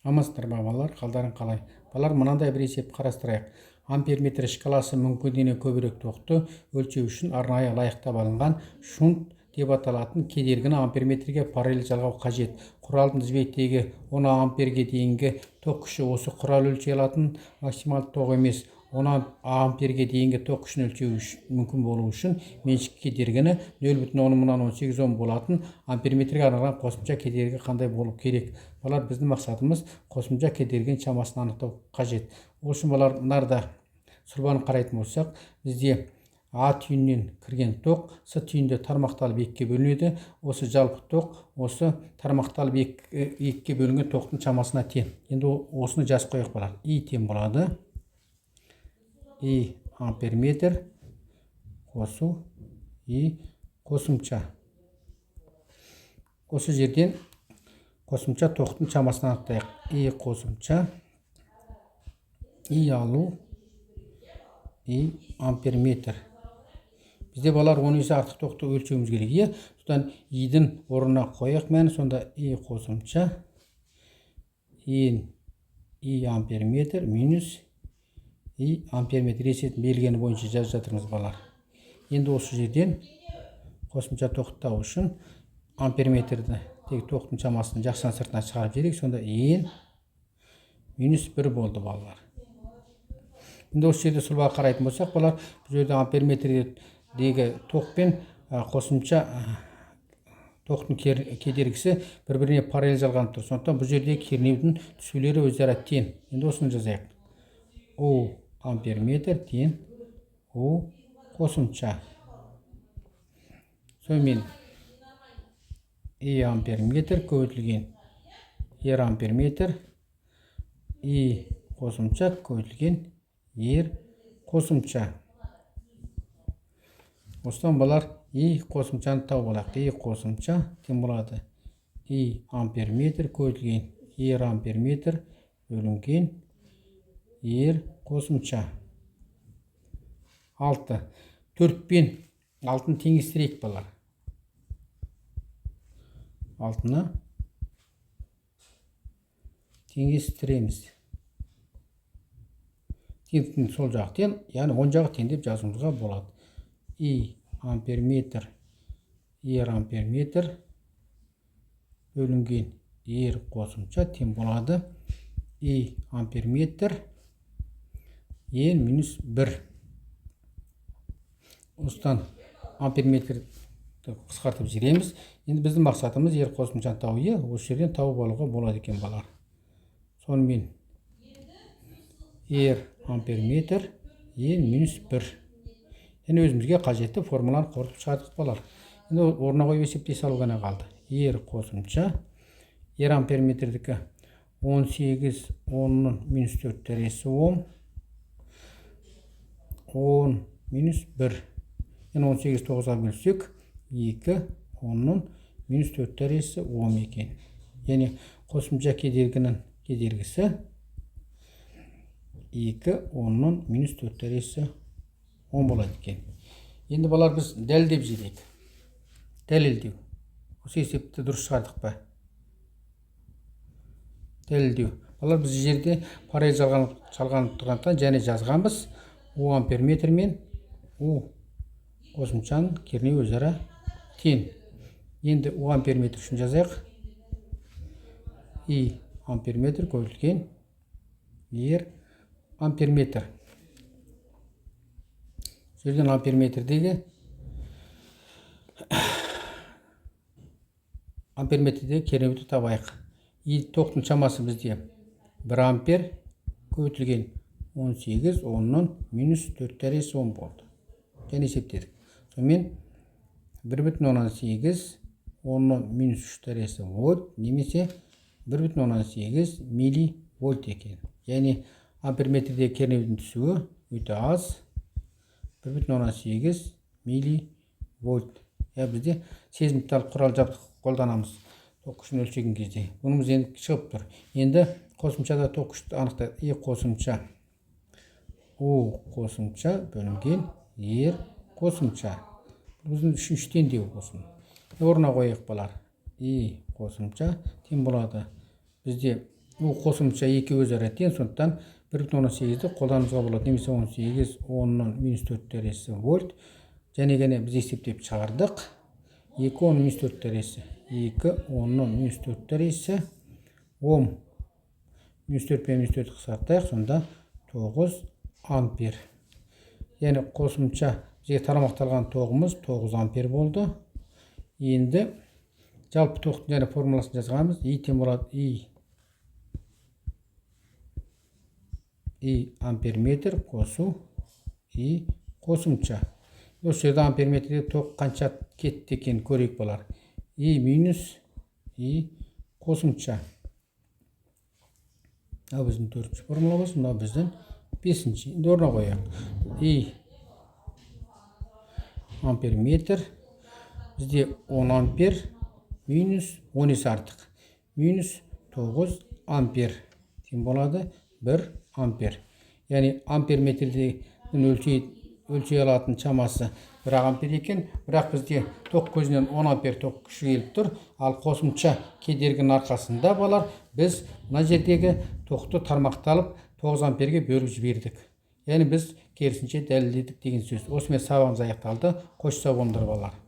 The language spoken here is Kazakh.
Амансыздар ма, балалар, қалдарың қалай? Балалар, мынандай бір есеп қарастырайық. Амперметр шкаласы мүмкіндігінен көбірек тоқты өлшеу үшін арнайы лайықтап алынған шунт деп аталатын кедергіні амперметрге параллель жалғау қажет. Құралдың тізбектегі 10 амперге дейінгі ток күші осы құрал өлшей алатын максималды ток емес. 10 амперге дейінгі ток күшін өлшеу мүмкін болу үшін меншік кедергіні 0,18 Ом болатын амперметрге арналған қосымша кедергі қандай болу керек? Балалар, біздің мақсатымыз қосымша кедергінің шамасын анықтау қажет. Ол үшін, балалар, мынарда сұлбаны қарайтын болсақ, бізде А түйіннен кірген ток С түйінде тармақталып екіге бөлінеді. Осы жалпы ток осы тармақталып екіге бөлінген токтың шамасына тең. Енді осыны жазып қояйық, балалар. И тең болады И амперметр қосу И қосымша. Осы жерден қосымша токтың шамасын анықтайық. И қосымша И алу И амперметр. Бізде, балалар, 10 есе артық тоқты өлшеуіміз керек, иә. Содан И-дің орнына қояйық мәні. Сонда И қосымша И амперметр минус И амперметр, есетін белгіні бойынша жазып жатырмыз, балалар. Енді осы жерден қосымша тоқты табу үшін амперметрді тек тоқтың шамасын жақшаның сыртына шығарып жіберейік. Сонда Н минус 1 болды, балалар. Енді осы жерде сұлбаға қарайтын болсақ, балалар, бұл жерде амперметрдегі ток пен қосымша тоқтың кедергісі бір біріне параллель жалғанып тұр. Сондықтан бұл жерде кернеудің түсулері өзара тең. Енді осыны жазайық. У амперметр тең У қосымша. Сонымен И амперметр көбейтілген R амперметр И қосымша көбейтілген R қосымша. Осыдан, балалар, И қосымшаны тауып алайық. И қосымша тең болады И амперметр көбейтілген R амперметр бөлінген R қосымша. Алты, төрт пен алтыны теңестірейік, балалар. Алтыны теңестіреміз. Теңдіктің сол жағы тең, яғни оң жағы тең деп жазуымызға болады. И амперметр R амперметр бөлінген R қосымша тең болады И амперметр N минус 1. Осыдан амперметрді қысқартып жібереміз. Енді біздің мақсатымыз R қосымшаны табу, иә. Осы жерден тауып алуға болады екен, балалар. Сонымен R амперметр N минус 1. Және өзімізге қажетті формуланы қорытып шығардық, балалар. Енді орнына қойып есептей салу ғана қалды. R қосымша, R амперметрдікі 18 онның минус 4 дәрежесі ом, 10 минус 1. Енді 18 тоғызға бөлсек, 2 онның минус 4 дәрежесі ом екен. Яғни қосымша кедергінің кедергісі 2 онның минус 4 дәрежесі ом болады екен. Енді, балалар, біз дәлелдеп жіберейік. Дәлелдеу. Осы есепті дұрыс шығардық па? Дәлелдеу. Балалар, біз жерде параллель жалғанып тұрғандықтан және жазғанбыз, У амперметр мен У қосымшаның кернеуі өзара тең. Енді У амперметр үшін жазайық. И амперметр көбейтілген R амперметр. Бұл жерден амперметрдегі кернеуді табайық. И тоқтың шамасы бізде 1 ампер көбейтілген 18 онның минус 4 дәрежесі ом болды. Және есептедік. Сонымен 1,8 онның минус 3 дәрежесі вольт немесе 1,8 милливольт екен. Яғни амперметрдегі кернеудің түсуі өте аз, 1,8 милливольт. Я, бізде сезімтал құрал жабдық қолданамыз ток күшін өлшеген кезде. Бұнымыз енді шығып тұр. Енді қосымшада ток күшті анықтайық. И қосымша У қосымша бөлінген R қосымша. Бұл біздің үшінші теңдеу болсын. Орнына қояйық, балалар. И қосымша тең болады бізде У қосымша екі өзара тең, сондықтан 1,8-ді қолдануға болады, немесе 18 оннан минус 4 дәрежесі вольт. Және гәне біз есептеп шығардық. 2 10 минус 4 дәрежесі, 2 оннан минус 4 дәрежесі ом. Минус 4 пен минус 4 қысқартайық, сонда 9 ампер. Яғни қосымша бізге тармақталған тоғымыз 9 ампер болды. Енді жалпы тоқтың және формуласын жазғанбыз. И тең болады И амперметр қосу И қосымша. Осы жерде амперметрде тоқ қанша кетті екен, көрейік, балалар. И минус И қосымша. Мынау біздің төртінші формуламыз, мынау біздің бесінші. Енді орнына қояйық. И амперметр бізде 10 ампер минус 10 есе артық, минус 9 ампер тең болады 1 ампер. Яғни амперметрде өлшей алатын шамасы 1 ампер екен, бірақ бізде тоқ көзінен 10 ампер тоқ күші келіп тұр. Ал қосымша кедергінің арқасында, балалар, біз мына жердегі тоқты тармақталып 9 амперге бөліп жібердік. Яғни біз керісінше дәлелдедік деген сөз. Осымен сабағымыз аяқталды. Қош, сау болыңдар, балалар.